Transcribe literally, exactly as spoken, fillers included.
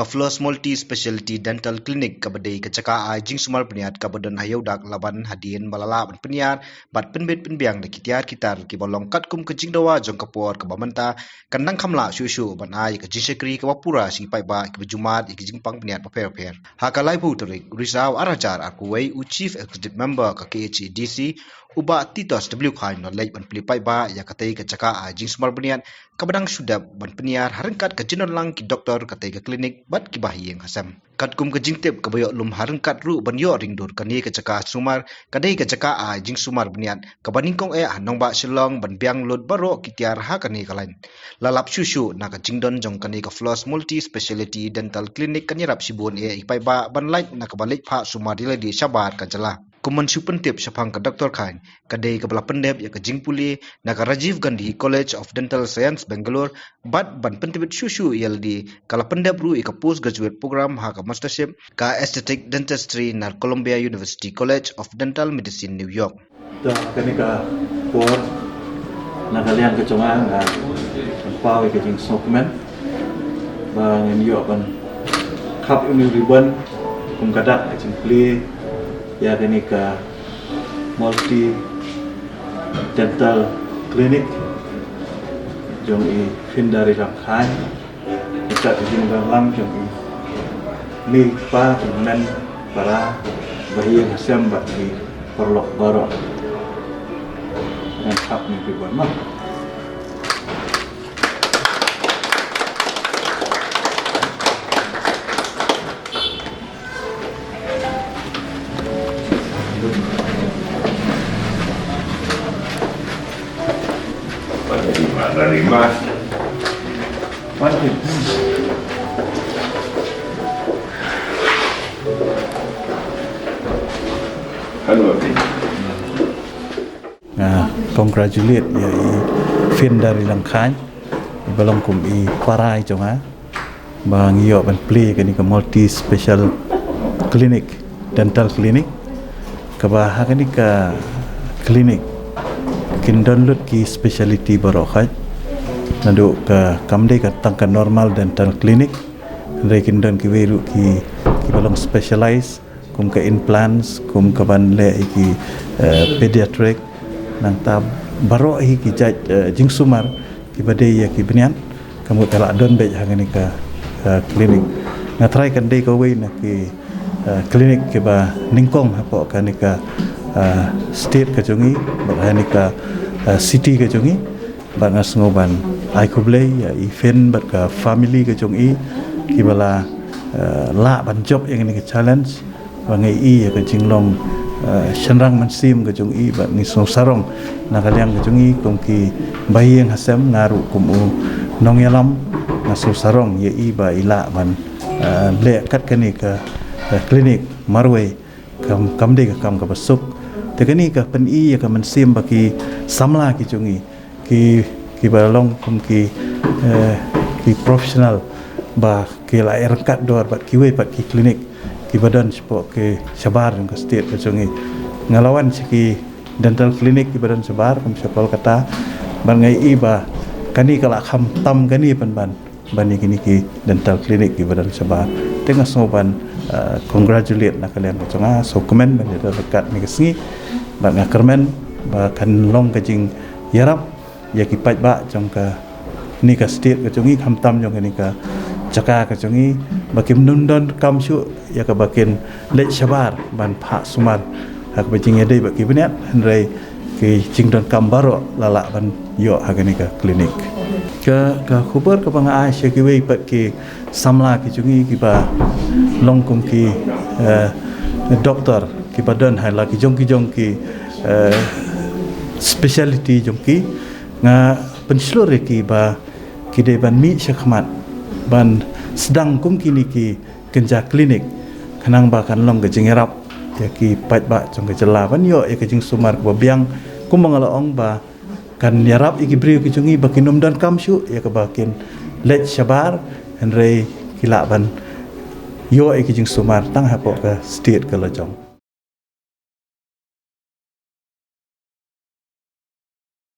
Floss Multi Speciality Dental Clinic kaba dei ka jaka ai jingsumar bniat kaba don ha Ïewdak Laban hadien ba la lah ban pynïar bad pynbit pynbiang da ki tiar ki tar kiba long katkum ka jingdawa jong ka por kaba mynta kan dang kham lah shuh shuh ban ai ka jingshakri kaba pura sha ki paidbah kiba ju mad ïa ki jingpang bniat bapher bapher. Ha ka laiphew tarik Risaw ar hajar arphew wei, u Chief Executive Member ka K H A D C, u Bah Titos W Chyne, u la leit ban plie paidbah ïa katei ka jaka ai jingsumar bniat kaba dang shu dep ban pynïar ha ryngkat ka jingdon lang ki doktor katei ka klinik bad ki bahaïing hasem. Katkum ka jingtip kaba ïoh lum ha ryngkat ruh ban ïoh ring dur, kane ka jaka sumar ka dei ka jaka ai jingsumar bniat kaba nyngkong eh ha nongbah Shillong ban biang lut baroh ki tiar ha kane ka lain. La lap shuh shuh na ka jingdon jong kane ka Floss Multi Speciality Dental Clinic kan ïarap shibun eh ïa ki paidbah ban lait na kaba leit phah sumar ïalade shabar ka jylla. Kum ban shu pyntip shaphang ka Doktor Chyne, ka dei kaba la pyndep ïa ka jingpule na ka Rajiv Gandhi College of Dental Science, Bangalore, bad ban pyntbit shuh shuh ïalade ka la pyndep ruh ïa ka postgraduate program ha ka mastership ka aesthetic dentistry na Columbia University College of Dental Medicine, New York. Te ha kane ka por, na ka liang ka jong nga, nga pynpaw ïa ka jingsngewkmen ba ngin ïoh ban khap ïa une u ribbon kum ka dak ka jingplie ïa kane ka Multi Dental Clinic jong i Findari Langkhain. Ïa ka jingdon lang jong i mei pa, jong i hynmen para, bahaïing hasem bad ki paralok baroh. Ngan khap ïa une u ribbon mo. Hello. Nga congratulate ïa i Findari Langkhain, iba long kum i para i jong nga, ba ngi ïoh ban plie kane ka multi special clinic, dental clinic, kaba ha kane ka clinic kin don lut ki speciality baroh khoit. Naduh ka, kam dei ka tang ka normal dental clinic, hynrei kin don kiwei ruh ki, kiba long specialize, kum ka implants, kum ka ban leh ïa ki, eh, pediatric, nangta baroh hi ki jait, eh, jingsumar kiba dei ïa ki bniat, ka mut ka la don beit ha kane ka, eh, clinic. Nga tharai kan dei kawei na ki, eh, clinic kiba nyngkong hapoh kane ka, eh, state ka jong i, bad ha kane ka, eh, city ka jong i. Bad nga sngew ban ai khublei ïa i Fin bad ka family ka jong i, kiba la, eh, lah ban jop ïa kane ka challenge, ba nga ïohi ïa ka jinglong, eh, shynrang mynsiem ka jong i, bad ngi sngew sarong na ka liang ka jong i kum ki bahaïing hasem, nga ruh kum u nongïalam, nga sngew sarong ïa i ba i lah ban, eh, leh kat kane ka, eh, clinic marwei. Kam, kam dei ka kam kaba suk. Te kane ka pyni ïa ka mynsiem ba ki samla ki jong i, ki, kiba long kum ki, eh, ki professional, ba ki la ïaryngkat dor bad kiwei pat ki clinic kiba don shapoh ki shabar jong ka state ka jong i. Nga la wan sha ki dental clinic kiba don shabar kum sha Kolkata, bad nga ïohi ba kane ka la kham tam kane pynban ban ïa kine ki dental clinic kiba don shabar. Te nga sngew ban, eh, congratulate na ka liang ka jong nga, sngewkmen ban ïadon ryngkat kane ka sngi. Bad nga kyrmen ba kan long ka jingïarap ïa ki paidbah jong kane ka state ka jong i, khamtam jong kane ka jaka ka jong i, ba kim nym donkam shuh ïa kaba kin leit shabar ban phah sumar ha kaba jingïadei bad ki bniat, hynrei ki jingdonkam baroh la lah ban ïoh ha kane ka clinic. Ka, ka khubor kaba nga ai sha kiwei pat ki samla ki jong i kiba long kum ki, eh, doktor kiba don ha la ki jong ki jong ki, eh, speciality jong ki, nga pynshlur ïa ki ba ki dei ban mih shakhmat ban sdang kum kine ki kynja clinic, khnang ba kan long ka jingïarap ïa ki paidbah jong ka jylla ban ïoh ïa ka jingsumar kaba biang, kumba nga la ong ba kan ïarap ïa ki briew ki jong i ba kin nym donkam shuh ïa kaba kin leit shabar, hynrei ki lah ban ïoh ïa ka jingsumar tang hapoh ka state ka la jong.